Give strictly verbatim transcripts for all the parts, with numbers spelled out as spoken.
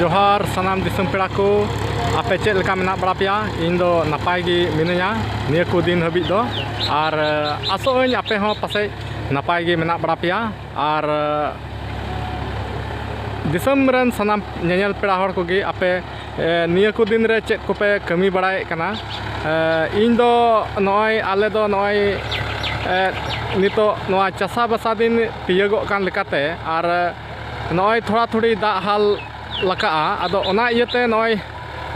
ᱡᱚᱦᱟᱨ ᱥᱟᱱᱟᱢ ᱫᱤᱥᱚᱢ ᱯᱮᱲᱟ ᱠᱚ, ᱟᱯᱮ ᱪᱮᱫ ᱞᱮᱠᱟ ᱢᱮᱱᱟᱜ ᱵᱟᱲᱟ ᱯᱮᱭᱟ? ᱤᱧ ᱫᱚ ᱱᱟᱯᱟᱭ ᱜᱮ ᱢᱤᱱᱟᱹᱧᱟ ᱱᱤᱭᱟᱹ ᱠᱚ ᱫᱤᱱ ᱦᱟᱹᱵᱤᱡ ᱫᱚ, ᱟᱨ ᱟᱥᱚᱜ ᱟᱹᱧ ᱟᱯᱮ ᱦᱚᱸ ᱯᱟᱥᱮᱡ ᱱᱟᱯᱟᱭ ᱜᱮ ᱢᱮᱱᱟᱜ ᱵᱟᱲᱟ ᱯᱮᱭᱟ᱾ ᱟᱨ ᱫᱤᱥᱚᱢ ᱨᱮᱱ ᱥᱟᱱᱟᱢ ᱧᱮᱧᱮᱞ ᱯᱮᱲᱟ ᱦᱚᱲ ᱠᱚᱜᱮ ᱟᱯᱮ ᱱᱤᱭᱟᱹ ᱠᱚ ᱫᱤᱱ ᱨᱮ ᱪᱮᱫ ᱠᱚᱯᱮ ᱠᱟᱹᱢᱤ ᱵᱟᱲᱟᱭᱮᱫ ᱠᱟᱱᱟ? ᱤᱧ ᱫᱚ ᱱᱚᱜᱼᱚᱭ, ᱟᱞᱮ ᱫᱚ ᱱᱚᱜᱼᱚᱭ ᱱᱤᱛᱚᱜ ᱱᱚᱣᱟ ᱪᱟᱥᱟᱵᱟᱥᱟ ᱫᱤᱱ ᱛᱤᱭᱟᱹᱜᱚᱜ ᱠᱟᱱ ᱞᱮᱠᱟᱛᱮ, ᱟᱨ ᱱᱚᱜᱼᱚᱭ ᱛᱷᱚᱲᱟ ᱛᱷᱩᱲᱤ ᱫᱟᱜ ᱦᱟᱞ ᱞᱟᱠᱟᱜᱼᱟ᱾ ᱟᱫᱚ ᱚᱱᱟ ᱤᱭᱟᱹᱛᱮ ᱱᱚᱜᱼᱚᱭ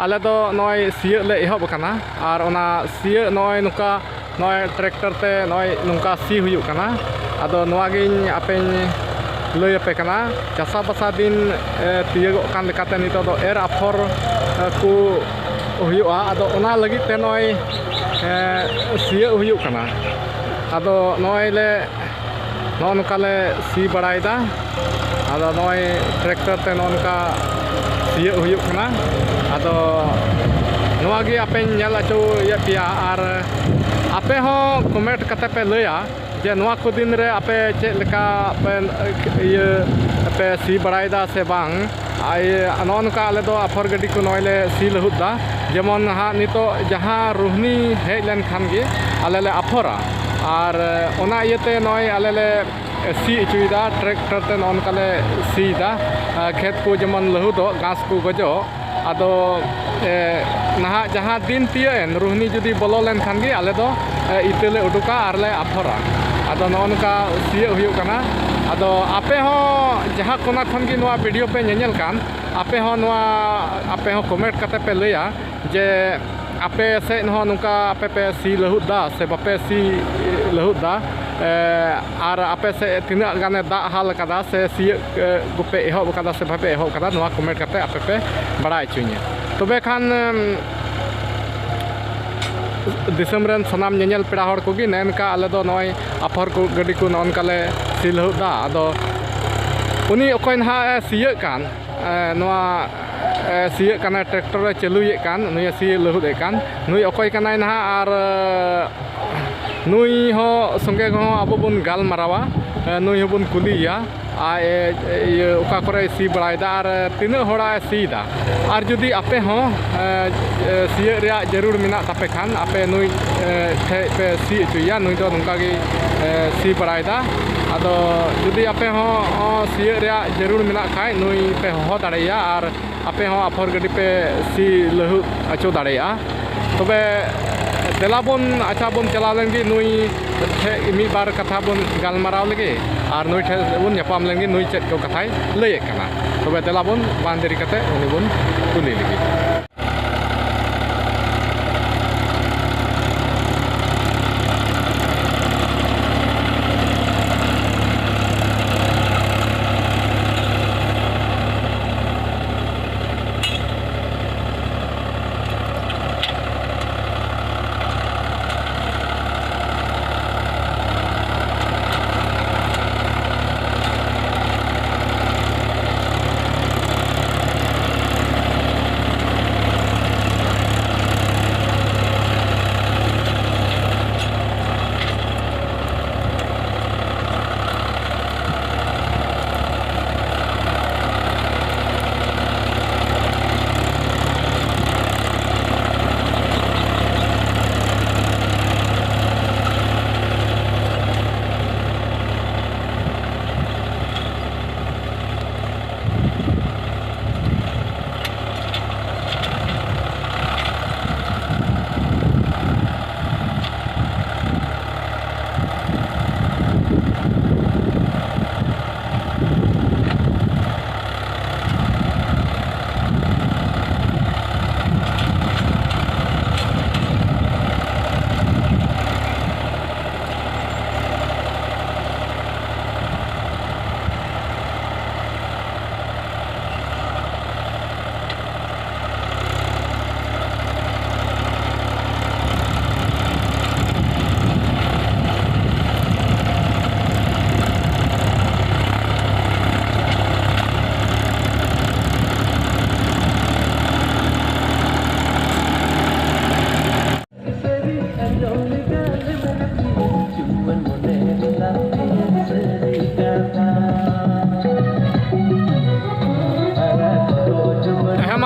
ᱟᱞᱮ ᱫᱚ ᱱᱚᱜᱼᱚᱭ ᱥᱤᱭᱳᱜ ᱞᱮ ᱮᱦᱚᱵ ᱟᱠᱟᱱᱟ, ᱟᱨ ᱚᱱᱟ ᱥᱤᱭᱳᱜ ᱱᱚᱜᱼᱚᱭ ᱱᱚᱝᱠᱟ ᱱᱚᱜᱼᱚᱭ ᱴᱨᱟᱠᱴᱟᱨ ᱛᱮ ᱱᱚᱜᱼᱚᱭ ᱱᱚᱝᱠᱟ ᱥᱤ ᱦᱩᱭᱩᱜ ᱠᱟᱱᱟ᱾ ᱟᱫᱚ ᱱᱚᱣᱟ ᱜᱤᱧ ᱟᱯᱮᱧ ᱞᱟᱹᱭ ᱟᱯᱮ ᱠᱟᱱᱟ, ᱪᱟᱥᱟᱵᱟᱥᱟ ᱫᱤᱱ ᱛᱤᱭᱟᱹᱜᱚᱜ ᱠᱟᱱ ᱞᱮᱠᱟᱛᱮ ᱱᱤᱛᱚᱜ ᱫᱚ ᱮᱨ ᱟᱯᱷᱚᱨ ᱠᱚ ᱦᱩᱭᱩᱜᱼᱟ᱾ ᱟᱫᱚ ᱚᱱᱟ ᱞᱟᱹᱜᱤᱫ ᱛᱮ ᱱᱚᱜᱼᱚᱭ ᱥᱤᱭᱳᱜ ᱦᱩᱭᱩᱜ ᱠᱟᱱᱟ᱾ ᱟᱫᱚ ᱱᱚᱜᱼᱚᱭ ᱞᱮ ᱱᱚᱜᱼᱚ ᱱᱚᱝᱠᱟ ᱞᱮ ᱥᱤ ᱵᱟᱲᱟᱭᱮᱫᱟ᱾ ᱟᱫᱚ ᱱᱚᱜᱼᱚᱭ ᱴᱨᱟᱠᱴᱟᱨ ᱛᱮ ᱱᱚᱜᱼᱚ ᱱᱚᱝᱠᱟ ᱥᱤᱭᱳᱜ ᱦᱩᱭᱩᱜ ᱠᱟᱱᱟ᱾ ᱟᱫᱚ ᱱᱚᱣᱟ ᱜᱮ ᱟᱯᱮᱧ ᱧᱮᱞ ᱦᱚᱪᱚᱭᱮᱫ ᱯᱮᱭᱟ, ᱟᱨ ᱟᱯᱮ ᱦᱚᱸ ᱠᱚᱢᱮᱱᱴ ᱠᱟᱛᱮ ᱯᱮ ᱞᱟᱹᱭᱟ ᱡᱮ ᱱᱚᱣᱟ ᱠᱚ ᱫᱤᱱ ᱨᱮ ᱟᱯᱮ ᱪᱮᱫ ᱞᱮᱠᱟ ᱯᱮ ᱤᱭᱟᱹ ᱯᱮ ᱥᱤ ᱵᱟᱲᱟᱭᱮᱫᱟ ᱥᱮ ᱵᱟᱝ? ᱟᱨ ᱱᱚᱜᱼᱚ ᱱᱚᱝᱠᱟ ᱟᱞᱮ ᱫᱚ ᱟᱯᱷᱚᱨ ᱜᱟᱹᱰᱤ ᱠᱚ ᱱᱚᱜᱼᱚᱭ ᱞᱮ ᱥᱤ ᱞᱟᱹᱦᱩᱫ ᱫᱟ᱾ ᱡᱮᱢᱚᱱ ᱱᱟᱦᱟᱜ ᱱᱤᱛᱚᱜ ᱡᱟᱦᱟᱸ ᱨᱩᱦᱱᱤ ᱦᱮᱡ ᱞᱮᱱᱠᱷᱟᱱ ᱜᱮ ᱟᱞᱮ ᱞᱮ ᱟᱯᱷᱚᱨᱟ᱾ ᱟᱨ ᱚᱱᱟ ᱤᱭᱟᱹᱛᱮ ᱱᱚᱜᱼᱚᱭ ᱟᱞᱮ ᱞᱮ ᱥᱤ ᱦᱚᱪᱚᱭᱮᱫᱟ, ᱴᱨᱟᱠᱴᱟᱨ ᱛᱮ ᱱᱚᱜᱼᱚ ᱱᱚᱝᱠᱟ ᱞᱮ ᱥᱤᱭᱮᱫᱟ᱾ ᱠᱷᱮᱛ ᱠᱚ ᱡᱮᱢᱚᱱ ᱞᱟᱹᱦᱩᱫᱚᱜ, ᱜᱷᱟᱥ ᱠᱚ ᱜᱚᱡᱚᱜ᱾ ᱟᱫᱚ ᱱᱟᱦᱟᱜ ᱡᱟᱦᱟᱸ ᱫᱤᱱ ᱛᱤᱭᱟᱹᱜ ᱮᱱ, ᱨᱩᱦᱱᱤ ᱡᱩᱫᱤ ᱵᱚᱞᱚ ᱞᱮᱱᱠᱷᱟᱱ ᱜᱮ ᱟᱞᱮ ᱫᱚ ᱤᱛᱟᱹ ᱞᱮ ᱩᱰᱩᱠᱟ ᱟᱨ ᱞᱮ ᱟᱯᱷᱚᱨᱟ᱾ ᱟᱫᱚ ᱱᱚᱜᱼᱚ ᱱᱚᱝᱠᱟ ᱥᱤᱭᱳᱜ ᱦᱩᱭᱩᱜ ᱠᱟᱱᱟ᱾ ᱟᱫᱚ ᱟᱯᱮ ᱦᱚᱸ ᱡᱟᱦᱟᱸ ᱠᱚᱱᱟ ᱠᱷᱚᱱ ᱜᱮ ᱱᱚᱣᱟ ᱵᱷᱤᱰᱤᱭᱳ ᱯᱮ ᱧᱮᱧᱮᱞ ᱠᱟᱱ, ᱟᱯᱮ ᱦᱚᱸ ᱱᱚᱣᱟ, ᱟᱯᱮ ᱦᱚᱸ ᱠᱚᱢᱮᱱᱴ ᱠᱟᱛᱮ ᱯᱮ ᱞᱟᱹᱭᱟ ᱡᱮ ᱟᱯᱮ ᱥᱮᱫ ᱦᱚᱸ ᱱᱚᱝᱠᱟ ᱟᱯᱮ ᱯᱮ ᱥᱤ ᱞᱟᱹᱦᱩᱫ ᱫᱟ ᱥᱮ ᱵᱟᱯᱮ ᱥᱤ ᱞᱟᱹᱦᱩᱫ ᱫᱟ, ᱟᱨ ᱟᱯᱮ ᱥᱮᱫ ᱛᱤᱱᱟᱹᱜ ᱜᱟᱱᱮ ᱫᱟᱜ ᱦᱟᱞ ᱠᱟᱫᱟ ᱥᱮ ᱥᱤᱭᱳᱜ ᱠᱚᱯᱮ ᱮᱦᱚᱵ ᱠᱟᱫᱟ ᱥᱮ ᱵᱟᱯᱮ ᱮᱦᱚᱵ ᱠᱟᱫᱟ, ᱱᱚᱣᱟ ᱠᱚᱢᱮᱱᱴ ᱠᱟᱛᱮ ᱟᱯᱮ ᱯᱮ ᱵᱟᱲᱟᱭ ᱦᱚᱪᱚᱧᱟ᱾ ᱛᱚᱵᱮ ᱠᱷᱟᱱ ᱫᱤᱥᱚᱢ ᱨᱮᱱ ᱥᱟᱱᱟᱢ ᱧᱮᱧᱮᱞ ᱯᱮᱲᱟ ᱦᱚᱲ ᱠᱚᱜᱮ ᱱᱮᱱᱠᱟ ᱟᱞᱮ ᱫᱚ ᱱᱚᱜᱼᱚᱭ ᱟᱯᱷᱚᱨ ᱠᱚ ᱜᱟᱹᱰᱤ ᱠᱚ ᱱᱚᱜᱼᱚ ᱱᱚᱝᱠᱟ ᱞᱮ ᱥᱤ ᱞᱟᱹᱦᱩᱫ ᱫᱟ᱾ ᱟᱫᱚ ᱩᱱᱤ ᱚᱠᱚᱭ ᱱᱟᱦᱟᱜ ᱮ ᱥᱤᱭᱳᱜ ᱠᱟᱱ, ᱱᱚᱣᱟ ᱥᱤᱭᱳᱜ ᱠᱟᱱᱟᱭ, ᱴᱨᱟᱠᱴᱚᱨ ᱮ ᱪᱟᱹᱞᱩᱭᱮᱫ ᱠᱟᱱ, ᱱᱩᱭᱮ ᱥᱤ ᱞᱟᱹᱦᱩᱫ ᱮᱫ ᱠᱟᱱ, ᱱᱩᱭ ᱚᱠᱚᱭ ᱠᱟᱱᱟᱭ ᱱᱟᱦᱟᱜ? ᱟᱨ ᱱᱩᱭ ᱦᱚᱸ ᱥᱚᱸᱜᱮ ᱦᱚᱸ ᱟᱵᱚ ᱵᱚᱱ ᱜᱟᱞᱢᱟᱨᱟᱣᱟ, ᱱᱩᱭ ᱦᱚᱸᱵᱚᱱ ᱠᱩᱞᱤᱭᱮᱭᱟ᱾ ᱟᱡ ᱮ, ᱤᱭᱟᱹ, ᱚᱠᱟ ᱠᱚᱨᱮᱭ ᱥᱤ ᱵᱟᱲᱟᱭᱮᱫᱟ ᱟᱨ ᱛᱤᱱᱟᱹᱜ ᱦᱚᱲᱟᱜ ᱮ ᱥᱤᱭᱮᱫᱟ᱾ ᱟᱨ ᱡᱩᱫᱤ ᱟᱯᱮ ᱦᱚᱸ, ᱮ, ᱮ, ᱥᱤᱭᱳᱜ ᱨᱮᱭᱟᱜ ᱡᱟᱹᱨᱩᱲ ᱢᱮᱱᱟᱜ ᱛᱟᱯᱮ ᱠᱷᱟᱱ, ᱟᱯᱮ ᱱᱩᱭ, ᱮ, ᱴᱷᱮᱡ ᱯᱮ ᱥᱤ ᱦᱚᱪᱚᱭᱮᱭᱟ, ᱱᱩᱭ ᱫᱚ ᱱᱚᱝᱠᱟ ᱜᱮ, ᱮ, ᱥᱤ ᱵᱟᱲᱟᱭᱮᱫᱟ᱾ ᱟᱫᱚ ᱡᱩᱫᱤ ᱟᱯᱮ ᱦᱚᱸ, ᱦᱚᱸ ᱥᱤᱭᱳᱜ ᱨᱮᱭᱟᱜ ᱡᱟᱹᱨᱩᱲ ᱢᱮᱱᱟᱜ ᱠᱷᱟᱡ, ᱱᱩᱭ ᱯᱮ ᱦᱚᱦᱚ ᱫᱟᱲᱮᱭᱟᱭᱟ ᱟᱨ ᱟᱯᱮ ᱦᱚᱸ ᱟᱯᱷᱚᱨ ᱜᱟᱹᱰᱤ ᱯᱮ ᱥᱤ ᱞᱟᱹᱦᱩᱫ ᱦᱚᱪᱚ ᱫᱟᱲᱮᱭᱟᱜᱼᱟ᱾ ᱛᱚᱵᱮ ᱫᱮᱞᱟ ᱵᱚᱱ, ᱟᱪᱪᱷᱟ, ᱵᱚᱱ ᱪᱟᱞᱟᱣ ᱞᱮᱱ ᱜᱮ, ᱱᱩᱭ ᱴᱷᱮᱡ ᱢᱤᱫ ᱵᱟᱨ ᱠᱟᱛᱷᱟ ᱵᱚᱱ ᱜᱟᱞᱢᱟᱨᱟᱣ ᱞᱮᱜᱮ ᱟᱨ ᱱᱩᱭ ᱴᱷᱮᱡ ᱵᱚᱱ ᱧᱟᱯᱟᱢ ᱞᱮᱱ ᱜᱮ, ᱱᱩᱭ ᱪᱮᱫ ᱠᱚ ᱠᱟᱛᱷᱟᱭ ᱞᱟᱹᱭᱮᱫ ᱠᱟᱱᱟ᱾ ᱛᱚᱵᱮ ᱫᱮᱞᱟ ᱵᱚᱱ ᱵᱟᱝ ᱫᱮᱨᱤ ᱠᱟᱛᱮ ᱩᱱᱤ ᱵᱚᱱ ᱠᱩᱞᱤ ᱞᱮᱜᱮ᱾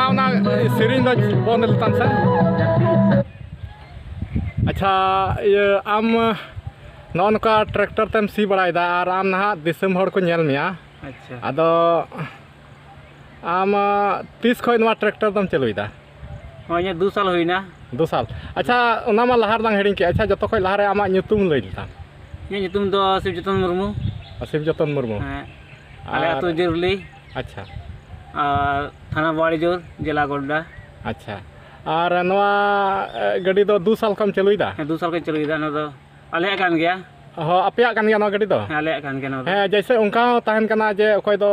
ᱚᱱᱟ ᱥᱮᱨᱮᱧ ᱫᱚ ᱵᱚᱱᱫ ᱞᱮᱛᱟᱢ ᱥᱮ᱾ ᱟᱪᱪᱷᱟ, ᱤᱭᱟᱹ, ᱟᱢ ᱱᱚᱜᱼᱚ ᱱᱚᱝᱠᱟ ᱴᱨᱟᱠᱴᱚᱨ ᱛᱮᱢ ᱥᱤ ᱵᱟᱲᱟᱭᱮᱫᱟ ᱟᱨ ᱟᱢ ᱱᱟᱦᱟᱜ ᱫᱤᱥᱚᱢ ᱦᱚᱲ ᱠᱚ ᱧᱮᱞ ᱢᱮᱭᱟ᱾ ᱟᱪᱪᱷᱟ᱾ ᱟᱫᱚ ᱟᱢ ᱛᱤᱥ ᱠᱷᱚᱱ ᱱᱚᱣᱟ ᱴᱨᱟᱠᱴᱚᱨ ᱫᱚᱢ ᱪᱟᱹᱞᱩᱭᱮᱫᱟ? ᱦᱚᱸ, ᱤᱧᱟᱹᱜ ᱫᱩ ᱥᱟᱞ ᱦᱩᱭᱱᱟ᱾ ᱫᱩ ᱥᱟᱞ᱾ ᱟᱪᱪᱷᱟ, ᱚᱱᱟ ᱢᱟ ᱞᱟᱦᱟ ᱨᱮᱞᱟᱝ ᱦᱤᱲᱤᱧ ᱠᱮᱫ᱾ ᱟᱪᱪᱷᱟ, ᱡᱚᱛᱚ ᱠᱷᱚᱱ ᱞᱟᱦᱟᱨᱮ ᱟᱢᱟᱜ ᱧᱩᱛᱩᱢ ᱞᱟᱹᱭ ᱞᱮᱛᱟᱢ᱾ ᱤᱧᱟᱹᱜ ᱧᱩᱛᱩᱢ ᱫᱚ ᱥᱤᱵᱽ ᱡᱚᱛᱚᱱ ᱢᱩᱨᱢᱩ᱾ ᱥᱤᱵᱽ ᱡᱚᱛᱚᱱ ᱢᱩᱨᱢᱩ᱾ ᱦᱮᱸ, ᱟᱞᱮ ᱟᱨ ᱟᱹᱛᱩ ᱡᱟᱹᱨᱩᱞᱤ᱾ ᱟᱪᱪᱷᱟ᱾ ᱟᱨ ᱛᱷᱟᱱᱟ ᱵᱚᱣᱟᱲᱤᱡᱳᱨ, ᱡᱮᱞᱟ ᱜᱳᱰᱰᱟ᱾ ᱟᱪᱪᱷᱟ, ᱟᱨ ᱱᱚᱣᱟ, ᱮ, ᱜᱟᱹᱰᱤ ᱫᱚ ᱫᱩ ᱥᱟᱞ ᱠᱷᱚᱱ ᱪᱟᱹᱞᱩᱭᱮᱫᱟ? ᱦᱮᱸ, ᱫᱩ ᱥᱟᱞ ᱠᱷᱚᱱ ᱪᱟᱹᱞᱩᱭᱮᱫᱟ᱾ ᱱᱚᱣᱟ ᱫᱚ ᱟᱞᱮᱭᱟᱜ ᱠᱟᱱ ᱜᱮᱭᱟ᱾ ᱦᱚᱸ, ᱟᱯᱮᱭᱟᱜ ᱠᱟᱱ ᱜᱮᱭᱟ ᱱᱚᱣᱟ ᱜᱟᱹᱰᱤ ᱫᱚ? ᱦᱮᱸ, ᱟᱞᱮᱭᱟᱜ ᱠᱟᱱ ᱜᱮᱭᱟ ᱱᱚᱣᱟ ᱫᱚ᱾ ᱦᱮᱸ, ᱡᱮᱭᱥᱮ ᱚᱱᱠᱟ ᱦᱚᱸ ᱛᱟᱦᱮᱱ ᱠᱟᱱᱟ ᱡᱮ ᱚᱠᱚᱭ ᱫᱚ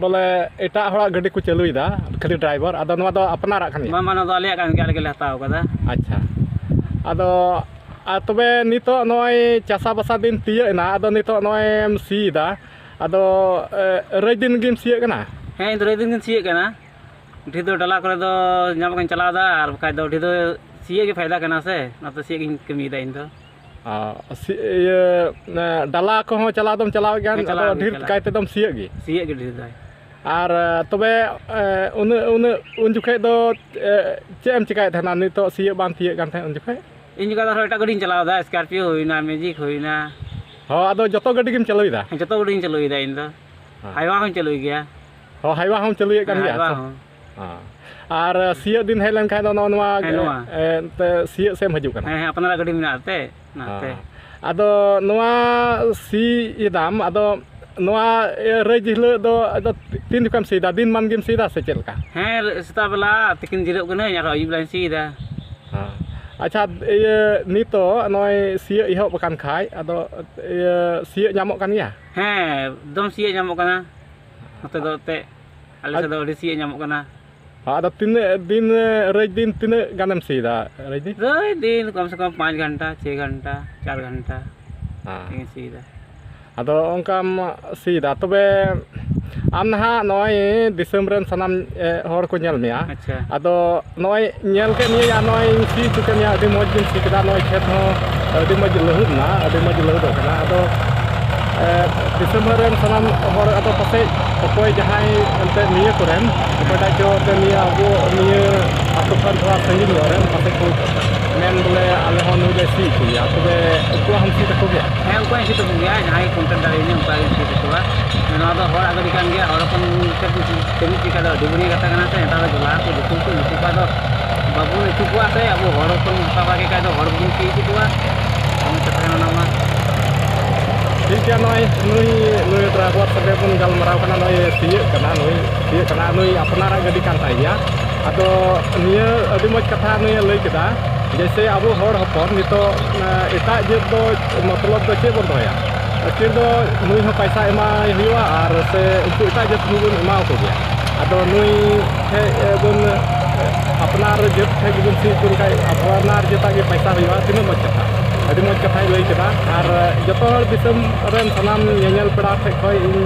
ᱵᱚᱞᱮ ᱮᱴᱟᱜ ᱦᱚᱲᱟᱜ ᱜᱟᱹᱰᱤ ᱠᱚ ᱪᱟᱹᱞᱩᱭᱮᱫᱟ, ᱠᱷᱟᱹᱞᱤ ᱰᱨᱟᱭᱵᱷᱟᱨ, ᱟᱫᱚ ᱱᱚᱣᱟ ᱫᱚ ᱟᱯᱱᱟᱨᱟᱜ ᱠᱟᱱ ᱜᱮᱭᱟ? ᱵᱟᱝ, ᱵᱟᱝ, ᱱᱚᱣᱟ ᱫᱚ ᱟᱞᱮᱭᱟᱜ ᱠᱟᱱ ᱜᱮᱭᱟ, ᱟᱞᱮ ᱜᱮᱞᱮ ᱦᱟᱛᱟᱣ ᱠᱟᱫᱟ᱾ ᱟᱪᱪᱷᱟ, ᱟᱫᱚ, ᱟᱨ ᱛᱚᱵᱮ ᱱᱤᱛᱚᱜ ᱱᱚᱜᱼᱚᱭ ᱪᱟᱥᱟᱵᱟᱥᱟ ᱫᱤᱱ ᱛᱤᱭᱟᱹᱜ ᱮᱱᱟ, ᱟᱫᱚ ᱱᱤᱛᱚᱜ ᱱᱚᱜᱼᱚᱭ ᱮᱢ ᱥᱤᱭᱮᱫᱟ, ᱟᱫᱚ, ᱮ, ᱨᱟᱹᱭ ᱫᱤᱱ ᱜᱮᱢ ᱥᱤᱭᱟᱹᱜ ᱠᱟᱱᱟ? ᱦᱮᱸ, ᱤᱧ ᱫᱚ ᱨᱟᱹᱭ ᱫᱤᱱ ᱜᱤᱧ ᱥᱤᱭᱟᱹᱜ ᱠᱟᱱᱟ᱾ ᱰᱷᱮᱨ ᱫᱚ ᱰᱟᱞᱟ ᱠᱚᱨᱮ ᱫᱚ ᱧᱟᱢ ᱠᱟᱛᱮᱧ ᱪᱟᱞᱟᱣ ᱮᱫᱟ, ᱟᱨ ᱵᱟᱠᱷᱟᱡ ᱫᱚ ᱰᱷᱮᱨ ᱫᱚ ᱥᱤᱭᱟᱹᱜ ᱜᱮ ᱯᱷᱟᱭᱫᱟ ᱠᱟᱱᱟ ᱥᱮ, ᱚᱱᱟᱛᱮ ᱥᱤᱭᱟᱹᱜ ᱜᱤᱧ ᱠᱟᱹᱢᱤᱭᱮᱫᱟ ᱤᱧ ᱫᱚ᱾ ᱟᱨ ᱥᱤ-, ᱤᱭᱟᱹ, ᱰᱟᱞᱟ ᱠᱚᱦᱚᱸ ᱪᱟᱞᱟᱣ ᱫᱚᱢ ᱪᱟᱞᱟᱣᱮᱫ ᱠᱟᱱ, ᱦᱮᱸ, ᱟᱫᱚ ᱪᱟᱞᱟᱣ ᱜᱤᱧ ᱰᱷᱮᱨ ᱪᱟᱞᱟᱜ᱾ ᱠᱟᱭ ᱛᱮᱫᱚᱢ ᱥᱤᱭᱟᱹᱜ ᱜᱮ? ᱥᱤᱭᱟᱹᱜ ᱜᱮ ᱰᱷᱮᱨ ᱫᱚ᱾ ᱟᱨ, ᱛᱚᱵᱮ, ᱮ, ᱩᱱᱟᱹᱜ, ᱩᱱᱟᱹᱜ, ᱩᱱ ᱡᱚᱠᱷᱮᱡ ᱫᱚ, ᱮ, ᱪᱮᱫ ᱮᱢ ᱪᱮᱠᱟᱭᱮᱫ ᱛᱟᱦᱮᱱᱟ? ᱱᱤᱛᱚᱜ ᱥᱤᱭᱟᱹᱜ ᱵᱟᱝ ᱛᱤᱭᱟᱹᱜ ᱠᱟᱱ ᱛᱟᱦᱮᱸᱫ ᱩᱱ ᱡᱚᱠᱷᱮᱡ? ᱤᱧ ᱡᱚᱠᱷᱮᱡ ᱫᱚ ᱟᱨᱦᱚᱸ ᱮᱴᱟᱜ ᱜᱟᱹᱰᱤᱧ ᱪᱟᱞᱟᱣ ᱮᱫᱟ, ᱥᱠᱚᱨᱯᱤᱭᱳ ᱦᱩᱭᱱᱟ, ᱢᱮᱡᱤᱠ ᱦᱩᱭᱱᱟ᱾ ᱦᱚᱸ, ᱟᱫᱚ ᱡᱚᱛᱚ ᱜᱟᱹᱰᱤ ᱜᱮᱢ ᱪᱟᱹᱞᱩᱭᱮᱫᱟ? ᱦᱮᱸ, ᱡᱚᱛᱚ ᱜᱟᱹᱰᱤᱧ ᱪᱟᱹᱞᱩᱭᱮᱫᱟ ᱤᱧ ᱫᱚ᱾ ᱦᱮᱸ᱾ ᱦᱟᱭᱣᱟ ᱦᱚᱸᱧ ᱪᱟᱹᱞᱩᱭᱮᱫ ᱠᱟᱱ ᱦᱮᱸ, ᱜᱮᱭᱟ ᱦᱟᱭᱣᱟ ᱥᱮ? ᱦᱚᱸ᱾ ᱦᱮᱸ᱾ ᱟᱨ ᱥᱤᱭᱳᱜ ᱫᱤᱱ ᱦᱮᱡ ᱞᱮᱱᱠᱷᱟᱱ ᱫᱚ ᱱᱚᱜᱼᱚ ᱱᱚᱣᱟ, ᱦᱮᱸ, ᱱᱚᱣᱟ᱾ ᱮ, ᱮᱱᱛᱮ ᱥᱤᱭᱳᱜ ᱥᱮᱫ ᱮᱢ ᱦᱤᱡᱩᱜ ᱠᱟᱱᱟ? ᱦᱮᱸ, ᱦᱮᱸ, ᱟᱯᱱᱟᱨᱟᱜ ᱜᱟᱹᱰᱤ ᱢᱮᱱᱟᱜᱼᱟ ᱛᱮ, ᱚᱱᱟᱛᱮ᱾ ᱦᱮᱸ᱾ ᱟᱫᱚ ᱱᱚᱣᱟ ᱥᱤ ᱮᱫᱟᱢ, ᱟᱫᱚ ᱱᱚᱣᱟ, ᱮ, ᱨᱟᱹᱭ ᱦᱤᱞᱳᱜ ᱫᱚ ᱟᱫᱚ ᱛᱤᱱ ᱡᱚᱠᱷᱮᱡ ᱮᱢ ᱥᱤᱭᱮᱫᱟ? ᱫᱤᱱ ᱢᱟᱱ ᱜᱮᱢ ᱥᱤᱭᱮᱫᱟ ᱥᱮ ᱪᱮᱫ ᱞᱮᱠᱟ? ᱦᱮᱸ, ᱥᱮᱛᱟᱜ ᱵᱮᱞᱟ ᱛᱤᱠᱤᱱ ᱡᱤᱨᱟᱹᱜ ᱠᱟᱹᱱᱟᱹᱧ, ᱟᱨᱦᱚᱸ ᱟᱹᱭᱩᱵ ᱵᱮᱞᱟᱧ ᱥᱤᱭᱮᱫᱟ᱾ ᱦᱮᱸ᱾ ᱟᱪᱪᱷᱟ, ᱤᱭᱟᱹ, ᱱᱤᱛᱚᱜ ᱱᱚᱜᱼᱚᱭ ᱥᱤᱭᱳᱜ ᱮᱦᱚᱵ ᱟᱠᱟᱱ ᱠᱷᱟᱡ, ᱟᱫᱚ, ᱤᱭᱟᱹ, ᱥᱤᱭᱳᱜ ᱧᱟᱢᱚᱜ ᱠᱟᱱ ᱜᱮᱭᱟ? ᱦᱮᱸ, ᱮᱠᱫᱚᱢ ᱥᱤᱭᱳᱜ ᱧᱟᱢᱚᱜ ᱠᱟᱱᱟ᱾ ᱱᱚᱛᱮ ᱫᱚ ᱮᱱᱛᱮᱫ ᱟᱞᱮ ᱟᱨ ᱥᱮᱫ ᱫᱚ ᱟᱹᱰᱤ ᱥᱤᱭᱳᱜ ᱧᱟᱢᱚᱜ ᱠᱟᱱᱟ᱾ ᱟᱫᱚ ᱛᱤᱱᱟᱹᱜ ᱫᱤᱱ, ᱨᱟᱹᱭ ᱫᱤᱱ ᱛᱤᱱᱟᱹᱜ ᱜᱟᱱᱮᱢ ᱥᱤᱭᱮᱫᱟ, ᱨᱟᱹᱭ ᱫᱤᱱ? ᱨᱟᱹᱭ ᱫᱤᱱ ᱠᱚᱢ ᱥᱮ ᱠᱚᱢ ᱯᱟᱸᱪ ᱜᱷᱚᱱᱴᱟ, ᱪᱷᱚᱭ ᱜᱷᱚᱱᱴᱟ, ᱪᱟᱨ ᱜᱷᱚᱱᱴᱟ ᱦᱮᱸ᱾ ᱛᱮᱜᱮᱧ ᱥᱤᱭᱮᱫᱟ᱾ ᱟᱫᱚ ᱚᱱᱠᱟᱢ ᱥᱤᱭᱮᱫᱟ, ᱛᱚᱵᱮ ᱟᱢ ᱱᱟᱦᱟᱜ ᱱᱚᱜᱼᱚᱭ ᱫᱤᱥᱚᱢ ᱨᱮᱱ ᱥᱟᱱᱟᱢ, ᱮ, ᱦᱚᱲ ᱠᱚ ᱧᱮᱞ ᱢᱮᱭᱟ᱾ ᱟᱪᱪᱷᱟ᱾ ᱟᱫᱚ ᱱᱚᱜᱼᱚᱭ ᱧᱮᱞ ᱠᱮᱫ ᱢᱤᱭᱟᱹᱧ ᱟᱨ ᱱᱚᱜᱼᱚᱭ ᱥᱤ ᱦᱚᱪᱚ ᱠᱮᱫ ᱢᱮᱭᱟ, ᱟᱹᱰᱤ ᱢᱚᱡᱽ ᱜᱮᱢ ᱥᱤ ᱠᱮᱫᱟ᱾ ᱱᱚᱜᱼᱚᱭ ᱠᱷᱮᱛ ᱦᱚᱸ ᱟᱹᱰᱤ ᱢᱚᱡᱽ ᱞᱟᱹᱦᱩᱫ ᱮᱱᱟ, ᱟᱹᱰᱤ ᱢᱚᱡᱽ ᱞᱟᱹᱦᱩᱫᱚᱜ ᱠᱟᱱᱟ᱾ ᱟᱫᱚ ᱫᱤᱥᱚᱢ ᱨᱮᱱ ᱥᱟᱱᱟᱢ ᱦᱚᱲ, ᱟᱫᱚ ᱯᱟᱥᱮᱡ ᱚᱠᱚᱭ ᱡᱟᱦᱟᱸᱭ ᱮᱱᱛᱮ ᱱᱤᱭᱟᱹ ᱠᱚᱨᱮᱱ, ᱚᱠᱚᱭᱴᱟᱜ ᱪᱚ ᱮᱱᱛᱮ ᱱᱤᱭᱟᱹ ᱟᱵᱚ ᱱᱤᱭᱟᱹ ᱟᱹᱛᱩ ᱠᱷᱚᱱ ᱛᱷᱚᱲᱟ ᱥᱟᱺᱜᱤᱧ ᱧᱚᱜ ᱨᱮᱱ ᱯᱟᱥᱮᱡ ᱠᱚ ᱢᱮᱱ ᱵᱚᱞᱮ ᱟᱞᱮ ᱦᱚᱸ ᱱᱩᱭ ᱞᱮ ᱥᱤ ᱦᱚᱪᱚᱭᱟ, ᱛᱚᱵᱮ ᱩᱱᱠᱩᱣᱟᱜ ᱦᱚᱸ ᱥᱤ ᱛᱟᱠᱚ ᱜᱮᱭᱟ? ᱦᱮᱸ, ᱩᱱᱠᱩᱣᱟᱜ ᱦᱚᱸ ᱥᱤ ᱛᱟᱠᱚ ᱜᱮᱭᱟ, ᱡᱟᱦᱟᱸᱭ ᱜᱮ ᱠᱚᱱᱴᱟᱠᱴ ᱫᱟᱲᱮᱭᱟᱹᱧᱟ ᱩᱱᱠᱩᱣᱟᱜ ᱜᱮ ᱥᱤ ᱛᱟᱠᱚᱣᱟ᱾ ᱱᱚᱣᱟ ᱫᱚ ᱦᱚᱲ ᱟᱹᱜᱩ ᱞᱮᱠᱟᱱ ᱜᱮᱭᱟ, ᱦᱚᱲ ᱦᱚᱯᱚᱱ ᱠᱟᱹᱢᱤ ᱪᱮᱫ ᱞᱮᱠᱟ ᱫᱚ ᱟᱹᱰᱤ ᱵᱩᱲᱤ ᱠᱟᱛᱷᱟ ᱠᱟᱱᱟ ᱥᱮ, ᱱᱮᱛᱟᱨ ᱫᱚ ᱡᱚᱞᱟ ᱠᱚ ᱫᱤᱠᱩ ᱠᱚ ᱱᱩᱠᱩ ᱠᱚᱣᱟᱜ ᱫᱚ ᱵᱟᱵᱚᱱ ᱟᱹᱪᱩ ᱠᱚᱣᱟ ᱥᱮ, ᱟᱵᱚ ᱦᱚᱲ ᱦᱚᱯᱚᱱ ᱚᱠᱟ ᱵᱷᱟᱜᱮ ᱠᱷᱟᱡ ᱫᱚ ᱦᱚᱲ ᱵᱚᱱ ᱪᱮᱫ ᱦᱚᱪᱚ ᱠᱚᱣᱟ᱾ ᱚᱱᱟ ᱠᱟᱛᱷᱟ ᱠᱟᱱᱟ ᱱᱚᱣᱟ᱾ ᱴᱷᱤᱠ ᱜᱮᱭᱟ, ᱱᱚᱜᱼᱚᱭ ᱱᱩᱭ, ᱱᱩᱭ ᱰᱨᱟᱭᱵᱷᱟᱨ ᱥᱚᱸᱜᱮ ᱵᱚᱱ ᱜᱟᱞᱢᱟᱨᱟᱣ ᱠᱟᱱᱟ, ᱱᱩᱭ ᱥᱤᱭᱟᱹᱜ ᱠᱟᱱᱟ, ᱱᱩᱭ ᱥᱤᱭᱟᱹᱜ ᱠᱟᱱᱟ, ᱱᱩᱭ ᱟᱯᱱᱟᱨᱟᱜ ᱜᱟᱹᱰᱤ ᱠᱟᱱ ᱛᱟᱭ ᱜᱮᱭᱟ᱾ ᱟᱫᱚ ᱱᱤᱭᱟᱹ ᱟᱹᱰᱤ ᱢᱚᱡᱽ ᱠᱟᱛᱷᱟ ᱱᱩᱭᱮ ᱞᱟᱹᱭ ᱠᱮᱫᱟ, ᱡᱮᱭᱥᱮ ᱟᱵᱚ ᱦᱚᱲ ᱦᱚᱯᱚᱱ ᱱᱤᱛᱚᱜ, ᱮ, ᱮᱴᱟᱜ ᱡᱟᱹᱛ ᱫᱚ ᱢᱚᱛᱞᱚᱵ ᱫᱚ ᱪᱮᱫ ᱵᱚᱱ ᱫᱚᱦᱚᱭᱟ? ᱟᱹᱠᱷᱤᱨ ᱫᱚ ᱱᱩᱭ ᱦᱚᱸ ᱯᱟᱭᱥᱟ ᱮᱢᱟᱭ ᱦᱩᱭᱩᱜᱼᱟ ᱟᱨ ᱥᱮ ᱩᱱᱠᱩ ᱮᱴᱟᱜ ᱡᱟᱹᱛ ᱠᱚᱵᱚᱱ ᱮᱢᱟ ᱠᱚ ᱜᱮᱭᱟ᱾ ᱟᱫᱚ ᱱᱩᱭ ᱴᱷᱮᱡ ᱵᱚᱱ, ᱟᱯᱱᱟᱨ ᱡᱟᱹᱛ ᱴᱷᱮᱡ ᱜᱮᱵᱚᱱ ᱥᱤ ᱦᱚᱪᱚ ᱞᱮᱠᱷᱟᱡ ᱟᱯᱱᱟᱨ ᱡᱟᱹᱛᱟᱜ ᱜᱮ ᱯᱟᱭᱥᱟ ᱦᱩᱭᱩᱜᱼᱟ, ᱛᱤᱱᱟᱹᱜ ᱢᱚᱡᱽ ᱠᱟᱛᱷᱟ, ᱟᱹᱰᱤ ᱢᱚᱡᱽ ᱠᱟᱛᱷᱟᱭ ᱞᱟᱹᱭ ᱠᱮᱫᱟ᱾ ᱟᱨ ᱡᱚᱛᱚ ᱦᱚᱲ ᱫᱤᱥᱚᱢ ᱨᱮᱱ ᱥᱟᱱᱟᱢ ᱧᱮᱧᱮᱞ ᱯᱮᱲᱟ ᱴᱷᱮᱡ ᱠᱷᱚᱡ ᱤᱧ,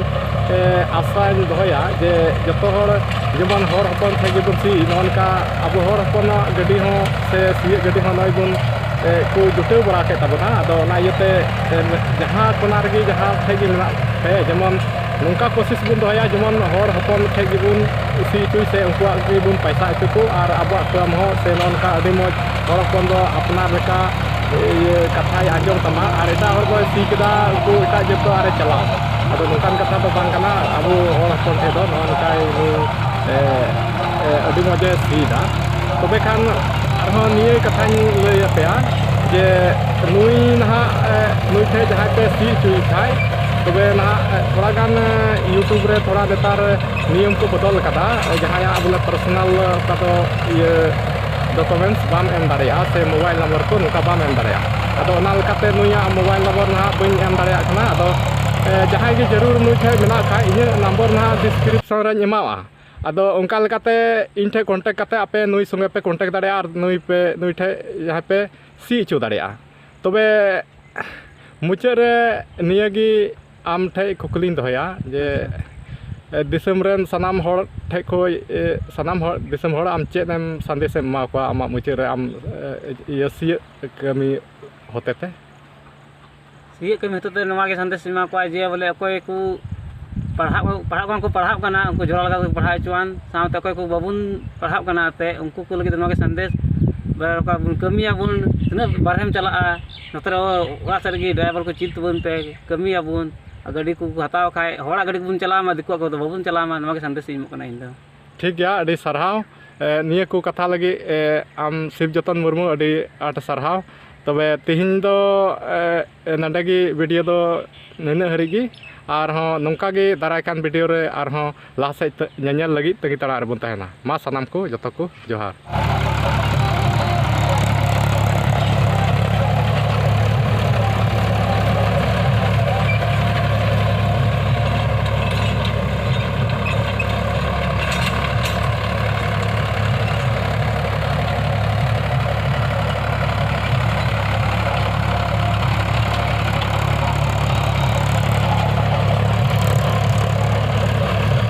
ᱮ, ᱟᱥᱟᱧ ᱫᱚᱦᱚᱭᱟ ᱡᱮ ᱡᱚᱛᱚ ᱦᱚᱲ ᱡᱮᱢᱚᱱ ᱦᱚᱲ ᱦᱚᱯᱚᱱ ᱴᱷᱮᱡ ᱜᱮᱵᱚᱱ ᱥᱤ, ᱱᱚᱜᱼᱚ ᱱᱚᱝᱠᱟ ᱟᱵᱚ ᱦᱚᱲ ᱦᱚᱯᱚᱱᱟᱜ ᱜᱟᱹᱰᱤ ᱦᱚᱸ ᱥᱮ ᱥᱤᱭᱳᱜ ᱜᱟᱹᱰᱤ ᱦᱚᱸ ᱱᱚᱜᱼᱚᱭ ᱵᱚᱱ, ᱮ, ᱠᱚ ᱡᱩᱴᱟᱹᱣ ᱵᱟᱲᱟ ᱠᱮᱫ ᱛᱟᱵᱚᱱᱟ᱾ ᱟᱫᱚ ᱚᱱᱟ ᱤᱭᱟᱹᱛᱮ, ᱮ, ᱡᱟᱦᱟᱸ ᱠᱚᱱᱟ ᱨᱮᱜᱮ ᱡᱟᱦᱟᱸ ᱴᱷᱮᱡ ᱜᱮ ᱢᱮᱱᱟᱜ ᱯᱮ, ᱡᱮᱢᱚᱱ ᱱᱚᱝᱠᱟ ᱠᱳᱥᱤᱥ ᱵᱚᱱ ᱫᱚᱦᱚᱭᱟ ᱡᱮᱢᱚᱱ ᱦᱚᱲ ᱦᱚᱯᱚᱱ ᱴᱷᱮᱡ ᱜᱮᱵᱚᱱ ᱥᱤ ᱦᱚᱪᱚᱭ ᱥᱮ ᱩᱱᱠᱩᱣᱟᱜ ᱜᱮᱵᱚᱱ ᱯᱟᱭᱥᱟ ᱦᱚᱪᱚ ᱠᱚ, ᱟᱨ ᱟᱵᱚᱣᱟᱜ ᱠᱟᱹᱢ ᱦᱚᱸ ᱥᱮ ᱱᱚᱜᱼᱚ ᱱᱚᱝᱠᱟ ᱟᱹᱰᱤ ᱢᱚᱡᱽ ᱦᱚᱲ ᱦᱚᱯᱚᱱ ᱫᱚ ᱟᱯᱱᱟᱨ ᱞᱮᱠᱟ, ᱤᱭᱟᱹ, ᱠᱟᱛᱷᱟᱭ ᱟᱸᱡᱚᱢ ᱛᱟᱢᱟ, ᱟᱨ ᱮᱴᱟᱜ ᱦᱚᱲ ᱫᱚᱭ ᱥᱤ ᱠᱮᱫᱟ, ᱩᱱᱠᱩ ᱮᱴᱟᱜ ᱡᱟᱹᱛ ᱫᱚ ᱟᱨᱮ ᱪᱟᱞᱟᱣ᱾ ᱟᱫᱚ ᱱᱚᱝᱠᱟᱱ ᱠᱟᱛᱷᱟ ᱫᱚ ᱵᱟᱝ ᱠᱟᱱᱟ, ᱟᱵᱚ ᱦᱚᱲ ᱦᱚᱯᱚᱱ ᱴᱷᱮᱡ ᱫᱚ ᱱᱚᱜᱼᱚ ᱱᱚᱝᱠᱟᱭ ᱱᱩᱭ, ᱮ, ᱮ, ᱟᱹᱰᱤ ᱢᱚᱡᱮ ᱥᱤᱭᱮᱫᱟ᱾ ᱛᱚᱵᱮ ᱠᱷᱟᱱ ᱟᱨᱦᱚᱸ ᱱᱤᱭᱟᱹ ᱠᱟᱛᱷᱟᱧ ᱞᱟᱹᱭ ᱟᱯᱮᱭᱟ ᱡᱮ ᱱᱩᱭ ᱱᱟᱦᱟᱜ, ᱮ, ᱱᱩᱭ ᱴᱷᱮᱡ ᱡᱟᱦᱟᱸᱭ ᱯᱮ ᱥᱤ ᱦᱚᱪᱚᱭᱮ ᱠᱷᱟᱡ, ᱛᱚᱵᱮ ᱱᱟᱦᱟᱜ, ᱮ, ᱛᱷᱚᱲᱟ ᱜᱟᱱ, ᱮ, YouTube ᱨᱮ ᱛᱷᱚᱲᱟ ᱱᱮᱛᱟᱨ ᱱᱤᱭᱚᱢ ᱠᱚ ᱵᱚᱫᱚᱞ ᱟᱠᱟᱫᱟ, ᱡᱟᱦᱟᱸᱭᱟᱜ ᱵᱚᱞᱮ personal ᱚᱠᱟ ᱫᱚ ᱤᱭᱟᱹ documents ᱵᱟᱢ ᱮᱢ ᱫᱟᱲᱮᱭᱟᱜᱼᱟ ᱥᱮ mobile number ᱠᱚ ᱱᱚᱝᱠᱟ ᱵᱟᱢ ᱮᱢ ᱫᱟᱲᱮᱭᱟᱜᱼᱟ᱾ ᱟᱫᱚ ᱚᱱᱟ ᱞᱮᱠᱟᱛᱮ ᱱᱩᱭᱟᱜ mobile number ᱱᱟᱦᱟᱜ ᱵᱟᱹᱧ ᱮᱢ ᱫᱟᱲᱮᱭᱟᱜ ᱠᱟᱱᱟ᱾ ᱟᱫᱚ, ᱮ, ᱡᱟᱦᱟᱸᱭ ᱜᱮ ᱡᱟᱹᱨᱩᱲ ᱱᱩᱭ ᱴᱷᱮᱡ ᱢᱮᱱᱟᱜ ᱠᱷᱟᱡ ᱤᱧᱟᱹᱜ number ᱱᱟᱦᱟᱜ description ᱨᱮᱧ ᱮᱢᱟᱣᱟᱜᱼᱟ᱾ ᱟᱫᱚ ᱚᱱᱠᱟ ᱞᱮᱠᱟᱛᱮ ᱤᱧ ᱴᱷᱮᱡ contact ᱠᱟᱛᱮ ᱟᱯᱮ ᱱᱩᱭ ᱥᱚᱸᱜᱮ ᱯᱮ contact ᱫᱟᱲᱮᱭᱟᱜᱼᱟ ᱟᱨ ᱱᱩᱭ ᱯᱮ, ᱱᱩᱭ ᱴᱷᱮᱡ ᱡᱟᱦᱟᱸᱭ ᱯᱮ ᱥᱤ ᱦᱚᱪᱚ ᱫᱟᱲᱮᱭᱟᱜᱼᱟ᱾ ᱛᱚᱵᱮ ᱢᱩᱪᱟᱹᱫ ᱨᱮ ᱱᱤᱭᱟᱹᱜᱮ ᱟᱢ ᱴᱷᱮᱡ ᱠᱩᱠᱞᱤᱧ ᱫᱚᱦᱚᱭᱟ ᱡᱮ, ᱟᱪᱪᱷᱟ᱾ ᱮ, ᱫᱤᱥᱚᱢ ᱨᱮᱱ ᱥᱟᱱᱟᱢ ᱦᱚᱲ ᱴᱷᱮᱡ ᱠᱷᱚᱡ, ᱮ, ᱥᱟᱱᱟᱢ ᱦᱚᱲ, ᱫᱤᱥᱚᱢ ᱦᱚᱲ ᱟᱢ ᱪᱮᱫ ᱮᱢ ᱥᱟᱸᱫᱮᱥ ᱮᱢ ᱮᱢᱟ ᱠᱚᱣᱟ ᱟᱢᱟᱜ ᱢᱩᱪᱟᱹᱫ ᱨᱮ ᱟᱢ, ᱮ, ᱤᱭᱟᱹ ᱥᱤᱭᱟᱹᱜ ᱠᱟᱹᱢᱤ ᱦᱚᱛᱮᱛᱮ? ᱥᱤᱭᱳᱜ ᱠᱟᱹᱢᱤ ᱦᱚᱛᱮᱛᱮ ᱱᱚᱣᱟ ᱜᱮ ᱥᱟᱸᱫᱮᱥ ᱤᱧ ᱮᱢᱟ ᱠᱚᱣᱟ ᱡᱮ ᱵᱚᱞᱮ ᱚᱠᱚᱭ ᱠᱚ ᱯᱟᱲᱦᱟᱜ ᱯᱟᱲᱦᱟᱜ ᱠᱷᱚᱱ ᱠᱚ ᱯᱟᱲᱦᱟᱜ ᱠᱟᱱᱟ, ᱩᱱᱠᱩ ᱡᱚᱲᱟ ᱞᱮᱠᱟ ᱛᱮᱠᱚ ᱯᱟᱲᱦᱟᱣ ᱦᱚᱪᱚᱣᱟᱱ, ᱥᱟᱶᱛᱮ ᱚᱠᱚᱭ ᱠᱚ ᱵᱟᱵᱚᱱ ᱯᱟᱲᱦᱟᱜ ᱠᱟᱱᱟ ᱮᱱᱛᱮ, ᱩᱱᱠᱩ ᱠᱚ ᱞᱟᱹᱜᱤᱫ ᱱᱚᱣᱟ ᱜᱮ ᱥᱟᱸᱫᱮᱥ᱾ ᱵᱚᱞᱮ ᱚᱠᱟ ᱵᱚᱱ ᱠᱟᱹᱢᱤᱭᱟᱵᱚᱱ, ᱛᱤᱱᱟᱹᱜ ᱵᱟᱨᱦᱮᱢ ᱪᱟᱞᱟᱜᱼᱟ, ᱱᱚᱛᱮ ᱨᱮ ᱚᱲᱟᱜ ᱥᱮᱫ ᱨᱮᱜᱮ ᱰᱨᱟᱭᱵᱷᱟᱨ ᱠᱚ ᱪᱮᱫ ᱛᱟᱵᱚᱱ ᱯᱮ, ᱠᱟᱹᱢᱤᱭᱟᱵᱚᱱ᱾ ᱟᱨ ᱜᱟᱹᱰᱤ ᱠᱚ ᱦᱟᱛᱟᱣ ᱠᱷᱟᱡ ᱦᱚᱲᱟᱜ ᱜᱟᱹᱰᱤ ᱠᱚᱵᱚᱱ ᱪᱟᱞᱟᱣ ᱢᱟ, ᱫᱤᱠᱩᱣᱟᱜ ᱠᱚᱫᱚ ᱵᱟᱵᱚᱱ ᱪᱟᱞᱟᱣ ᱢᱟ, ᱱᱚᱣᱟ ᱜᱮ ᱥᱟᱸᱫᱮᱥ ᱤᱧ ᱮᱢᱚᱜ ᱠᱟᱱᱟ ᱤᱧ ᱫᱚ᱾ ᱴᱷᱤᱠ ᱜᱮᱭᱟ, ᱟᱹᱰᱤ ᱥᱟᱨᱦᱟᱣ᱾ ᱮ, ᱱᱤᱭᱟᱹ ᱠᱚ ᱠᱟᱛᱷᱟ ᱞᱟᱹᱜᱤᱫ, ᱮ, ᱟᱢ ᱥᱤᱵ ᱡᱚᱛᱚᱱ ᱢᱩᱨᱢᱩ, ᱟᱹᱰᱤ ᱟᱸᱴ ᱥᱟᱨᱦᱟᱣ᱾ ᱛᱚᱵᱮ ᱛᱤᱦᱤᱧ ᱫᱚ, ᱮ, ᱱᱚᱰᱮ ᱜᱮ ᱵᱷᱤᱰᱤᱭᱳ ᱫᱚ ᱱᱤᱱᱟᱹᱜ ᱦᱟᱹᱨᱤᱡ ᱜᱮ᱾ ᱟᱨᱦᱚᱸ ᱱᱚᱝᱠᱟ ᱜᱮ ᱫᱟᱨᱟᱭ ᱠᱟᱱ ᱵᱷᱤᱰᱤᱭᱳ ᱨᱮ ᱟᱨᱦᱚᱸ ᱞᱟᱦᱟ ᱥᱮᱫ ᱛᱮ ᱧᱮᱧᱮᱞ ᱞᱟᱹᱜᱤᱫ ᱛᱟᱺᱜᱤ ᱛᱟᱲᱟᱜ ᱨᱮᱵᱚᱱ ᱛᱟᱦᱮᱱᱟ᱾ ᱢᱟ ᱥᱟᱱᱟᱢ ᱠᱚ, ᱡᱚᱛᱚ ᱠᱚ ᱡᱚᱦᱟᱨ᱾